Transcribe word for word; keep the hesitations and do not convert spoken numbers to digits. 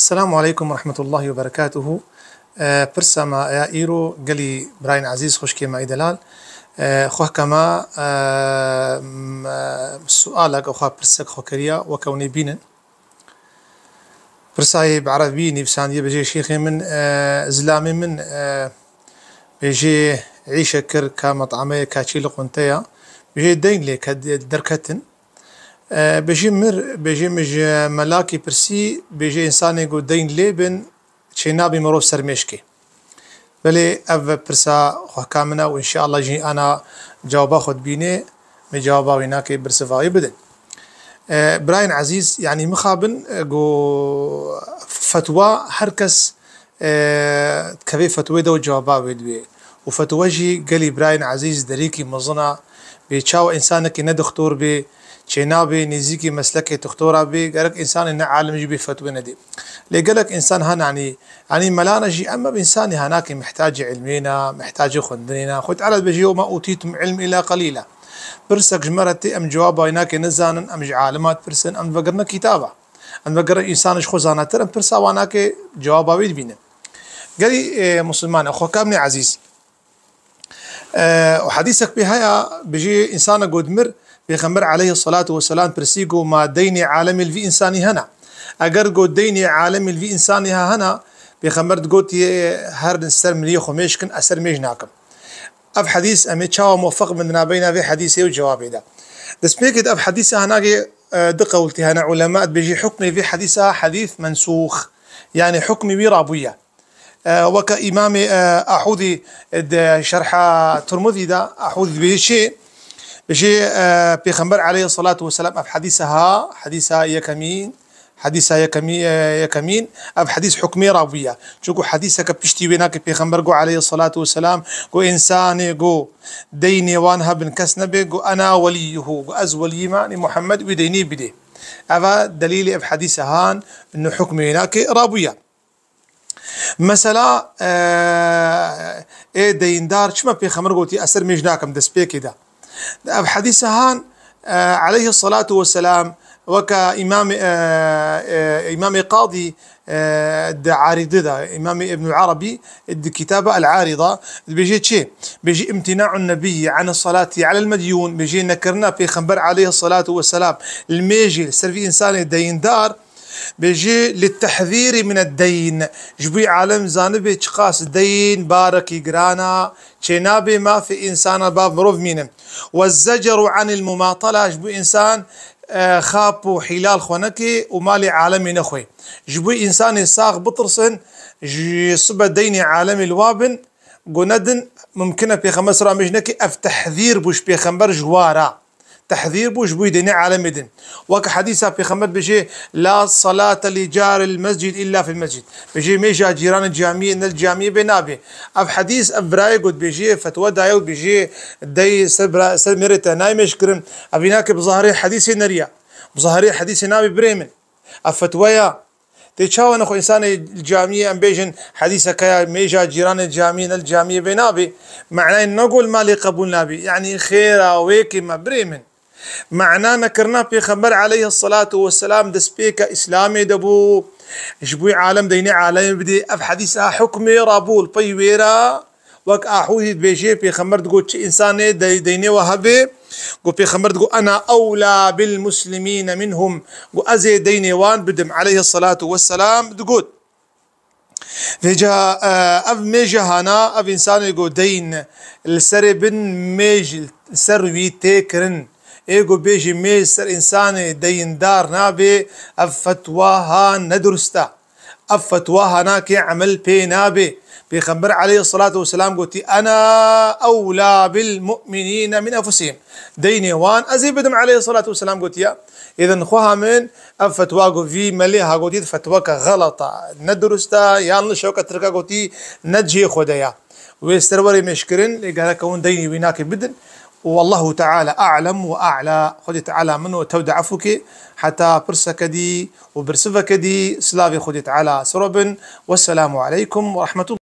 Selamu aleykum ve rahmetullahi ve berekatuhu. E, pirsa me ya îro gelî birayên ezîz, xwişkê me ê delal. E, xwehka me, e, m-, e, sualek xwe pirsek xwe kiriya, weke hûn ê bînin. Pirsayê bi erebî nivîsandiye, bêjê şêxê min, e, zilamê min, e, bêjê îşe kir ka met'ameye ka çî li qunte ya. Bêjê deyn lê ke derketin. E, bêjê mir, bêjê min ji melakî pirsî, bêjê însanê ku deyn lê bin, çênabî mirov ser mêj kê. Belê ev pirsa xwehka min e û înşeallah jî ana cewaba xwe dibînê, me cewaba wî nake, birsiva wî bidin. E, birayên ezîz, yanî mixabin, e, ku fetwa her kes, e, dikeve fetwê de û cewaba wê dibê. Û fetwa jî gelî birayên ezîz derîkî mezin e. Bê çawa însanekî ne dixtor bê, çênabê nêzîkî meslekê dixtora bê, gerek însanê ne alim jî bê fetwê nedê. Lê gelek însan hene, yanî, yanî melana jî em ev însanê hanakê mihtacê ilmê ne, mihtacê xwendinê ne. Xwedê Teala dibêje, "Ve ma utîtum ilm illa qalîla." Pirsek ji me re tê, em cewaba wî nake nizanin, em ji alima dipirsin, em vegirine kitaba. Em vegerin însan ji xwe zanatir, em pirsa wan nake, cewaba wî dibînin. Gelî, e, Musulman e, xwehka min ê ezîz. E, û hedîsek pê heye, bijî însanek got mir, Pêxember aleyhissalatu vesselam pirsî got, "Ma deynê alemê li vî însanî hene?" Eger got, "Deynê alemê li vî însanî ha hene?" Pêxember digot, "Yê her din ser miriyê xwe mêj kin, ez ser mêj nakim." Ev hedîs em ê çawa muwefeq bin di nabeyna vê hedîsê û cewabê de? Destpêkê de ev hedîsa hanagê, e, du qewl tê hene ulema dibêjî hukmê vê hedîsa hedîs mensûx. Yanî hukmê wî rabûye. E, weke Îmamê, e, Ahûdî, e, di Şerha Tirmidî de, Ahûdî dibêje çi? Dibêje, e, Pêxember aleyhissalatu vesselam ev hedîsa ha, hedîsa yekemîn, hedîsa yekemî-, e, yekemîn, ev hedîs hukmê rabûye. Çunku hedîseke piştî wê nake Pêxember got aleyhissalatu vesselam, got, "Însanê got, deynê wan hebin kes nebe, got, 'Ena weliyuhu,' got, 'Ez weliyî me, yanî Muhammed wî deynê bidê.'" Eva delîlê ev hedîsa han, inu hukmê wê nake rabûye. Mesela, e, ê deyndar, çima Pêxember gotiye, "Ez ser mêj nakim", destpêkê de? Ev hedîsa han, e, aleyhissalatu vesselam, weke Îmamê, e, e, Îmamê Qadî, e, di Arîde de, Îmamê Îbnul Arabî, di kitaba El Arîda, dibêje çi? Dibêje, "Îmtîna'un nebiyyi anis salati alel medyûn", dibêje, nekirina Pêxember aleyhissalatu vesselam li mêjê li ser vî însanê deyndar, Bêjî, "Littehzîrî mined deyn." Ji bo alem zanibe çiqas deyn barekî giran a, çênabe mafê însana ba mirov mînin. "Wezzecaru anil mumatala." Ji bo însan, e, xap û hîlal xwe neke û malê alemê nexwe. Ji bo însanê sax bitirsin, ji sibe deynê alemê li wa bin, ku nedin, mumkin e Pêxember sira mêj neke, ev tehzîr bû ji Pêxember ji wa re. Tehdîr bû ji bo deynê alemê din. Wek hedîsa Pêxember bêjê, "La salate li caril mescid illa fil mescid." Bêjê, "Mêja cîranê camiyê ne li camiyê bê nabe." Ev hedîs, ev birayê got bêjê, fetwa daye û bêjê, dey ser bira-, ser mêrê te nayê mêj kirin. Ev vîna ke bi zahirê hedîsê neriya. Bi zahirê hedîsê nabê birê min. Ev fetwa ya. Tê çawa nexwe însanê li camiyê em bêjin, hedîseke ya mêja cîranê camiyê ne li camiyê bê nabê. Manayê ne got li malê qebûl nabê. Yanî xêra wê kê me birê min. Mana nekirina Pêxember aleyhissalatu vesselam destpêka Îslamê de bû. Ji bo alem deynê alemê bidê. Ev hedîsa hukmê rabû li pey wê re. Wek Ahûdî dibêje, Pêxember digot, çi însanê dey-, deynê we hebe, got, Pêxember digot, "Ena ewla bil muslimîne minhum." Got, "Ez ê deynê wan bidim." Aleyhissalatu vesselam digot. Vêca, e, ev mêja hana, ev însanê got deyn li serê bin mêj li ser wî tê kirin. Ê got bêjî mêj ser însanê deyndar nabe, ev fetwa ha ne durust e. Ev fetwa hanakê emel pê nabe. Pêxember aleyhissalatu vesselam gotî, "Ena ewla bil mu'minîne min enfusihim." Deynê wan ez ê bidim aleyhissalatu vesselam gotiye. Êdin xweha min ev fetwa got vî melê ha gotî fetweke xelet e. Ne durust e, yanlış e, weke tirka gotî ne cihê xwe de ye. Wê serwerê mêj kirin, lê gereke hûn deynê wî nakê bidin. Û Allahu Teala a'lem ve a'la. Xwedê Teala min û tew de efû ke. Heta pirseke dî û birsiveke dî, silavê Xwedê Teala ser we bin. Wesselamu aleykum ve rahmetullah.